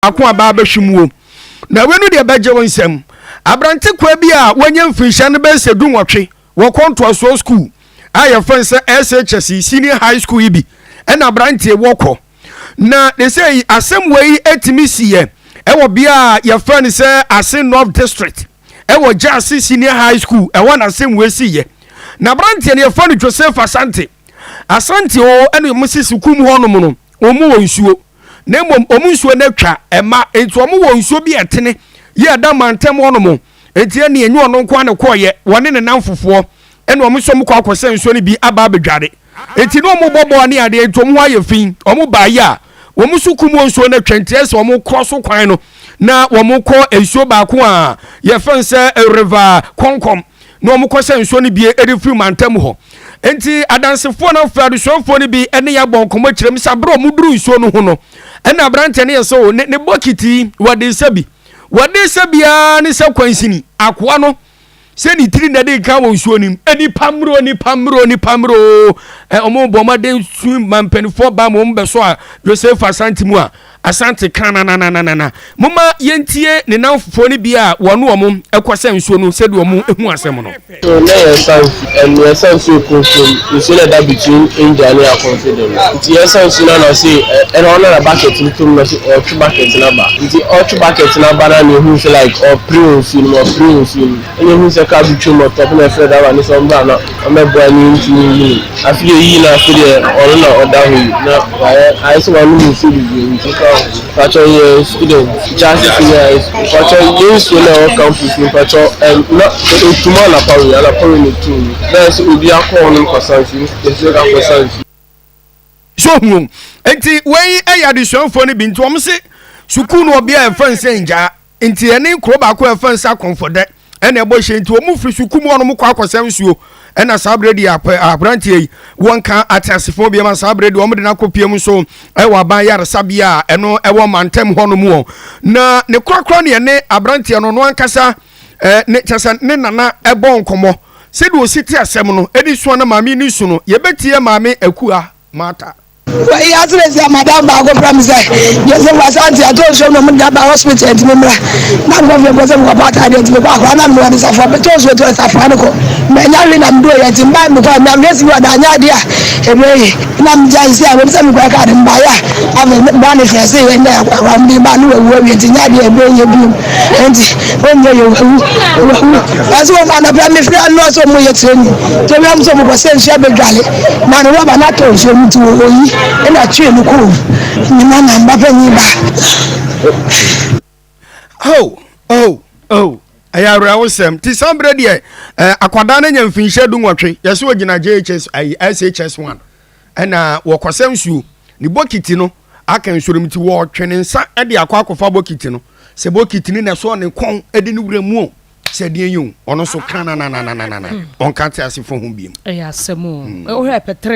Ako aba abɛhwe mu o, na wei no deɛ bɛgye wo nsɛm. Aberante kwa bi a wanya mfirinhyia no bɛyɛ sɛ 18, wɔkɔ ntoasoɔ school a yɛfrɛ no sɛ SHS, senior high school yi bi, ɛna aberanteɛ wɔkɔ na de sɛ yi asɛm wei atumi siiɛ ɛwɔ bea a yɛfrɛ no sɛ Ase North District, ɛwɔ Gyaase Senior High School ɛwɔ na asɛm wei siiɛ. Na aberanteɛ no yɛfrɛ no Joseph Asante. Asante o, ɛna ɔmo si sukuu mu hɔnom no, ɔmo wɔ nsuo, na mmom ɔmo nsuo no atwa ɛma, nti ɔmo wɔ nsuo bi ɛtene yɛ ɛda mantam hɔnom. Nti ɛne enyi ɔno nko ana kɔɔyɛ, wɔne ne nam fofoɔ, ɛna ɔmo nso ɔmo kɔ akɔsɛ nsuo no bi aba abɛdware. Nti na ɔmo bɔ bɔɔl ne adeɛ, nti ɔmo ho ayɛ fi. Ɔmo baayɛ a, wɔn nso kum wɔ nsuo no atwa, nti ɛsɛ wɔn kɔ so kwan no na wɔn kɔ nsuo baako a yɛfɛn sɛ River Kɔnkɔm, na wɔn kɔ sɛ nsuo no bie ɛde firi mantam hɔ. Nti adansefoɔ no afɛ adesuafoɔ no bi ɛne yɛ abɔ nkɔmɔ kyerɛ mu sɛ abere a wɔn duru nsuo no ho no, ɛna aberanteɛ no yɛ sɛ o ne bɔkiti wɔde nsa bi, wɔde nsa biara ne sɛ kwansini akoa no sɛ ne tiri na de nka wɔ nsuo no mu. Nipa mmuro, nipa mmuro, nipa mmuro. Ɛ ɔmo bɔ ɔmo su ma mpanimfoɔ ba ma ɔmo bɛ so a Joseph Asante mu a Asante kan nanananana. Moma yɛntie ne nanfofoɔ no bi a wɔne ɔmo ɛkɔ sɛ nsuo no, sɛdeɛ ɔmo ehu asɛm no. So na yɛsa nsu, ɛnu yɛsa nsuo kunkun, nsuo na ɛda between Angel ne Akɔnfidem. Nti yɛsa nsuo na ɔse ɛna ɔno na bucket no tom na ɔse ɔtwe bucket no aba. Nti ɔtwe bucket no aba na ehu sɛ like ɔpere wɔ nsuo no mu, ɔpere wɔ nsuo no mu, ɛna ehu sɛ kaa bi twam, ɔtɔp na ɛfrɛ driver ne sɛ ɔmbra na ɔmɛboa ne ntumi yi no. Afi deɛ yi na afi deɛ ɔno na ɔda hɔ yi na wayɛ ayɛ sɛ wanom nsuo bebree. Nti ka mpatsɔ yɛ student Gyaase Senior High School. Mpatsɔ yɛ nsuo na ɛwɔ campus no, mpatsɔ na etum anapa wei na etum na yɛ sɛ obi akɔ hɔ no nkɔsa nsuo, yɛsɛ ka kɔsa nsuo. So hu, nti wei ɛyɛ adesuafoɔ no bi. Nti wɔn se sukuu no ɔbea a ɛfɛn sɛ Ngyaa, nti ɛne kuro baako a ɛfɛn sɛ Akɔnfɔdɛ ɛna ɛbɔ hyɛ. Nti wɔn firi sukuu mu wɔn kɔ akɔsɛ nsuo, ɛna saa abere deɛ apɛ aberanteɛ yi wɔn ka ateasefoɔ bi ma saa abere deɛ wɔn de n'akɔ pie mu nso ɛwɔ aban yaresabea a ɛno ɛwɔ mantam hɔ nom wɔ. Na ne korakora ne ɛne aberanteɛ no ankasa ne kyɛ sɛ ne nana ɛbɔ nkɔmɔ sɛdeɛ osi te asɛm no ɛde sua na maame ne su no. Yɛbɛtie Maame Akua Mata. Wɔyi asere sɛ madam baako frɛ me sɛ Joseph Asante ato nsuo na ɔmo de aba hospital, nti me mmra na mekɔ fie nkɔ sɛ mekɔpɔ ataadeɛ. Nti mekɔ akora na mewɔ ne safoa metɔ nsuo to safoa no kɔ manya hwee na medo yɛ. Nti mba mekɔ na mehwɛ si wɔ da anyɛ adeɛ a ɛbɛyɛ yi na megya sisi a wɔm sɛ mekɔ ɛka de mbaeɛ a afei bra ne hwɛ sɛ yɛ ndɛ akora mde ba ne wawu awie. Nti nyɛ adeɛ a ɛbɛyɛ yɛ biom, nti ɔnyɛ yɛ, wawu, wawu. Ɛsɛ wɔn anapɛ mefrɛ no sɛ ɔmo yɛ training nti ɔmo sɛ ɔmo kɔ sɛ nsuo abɛdwale na ne rɔba no atɔ nsuo mu, nti wɔyi ɛna twe no kɔɔ mu ne nana mba panyin ba. Oh, ɛyɛ awerɛhosɛm. Nti saa berɛ deɛ akwadaa no nya mfinhyia 18, yɛsɛ wɔgyina JHS ayi SHS 1, ɛna wɔkɔsɛ nsuo, ne bokiti no aka nsuo no mu, nti wɔtwe ne nsa de akɔ akɔfa bokiti no sɛ bokiti no na ɛsɔ ne kɔn de ne wura mu o, sɛ deɛ yi o, ɔno nso ka nananananana ɔnka te asefo ho biem. Ɛyɛ asɛm o, wohwɛ pɛtere.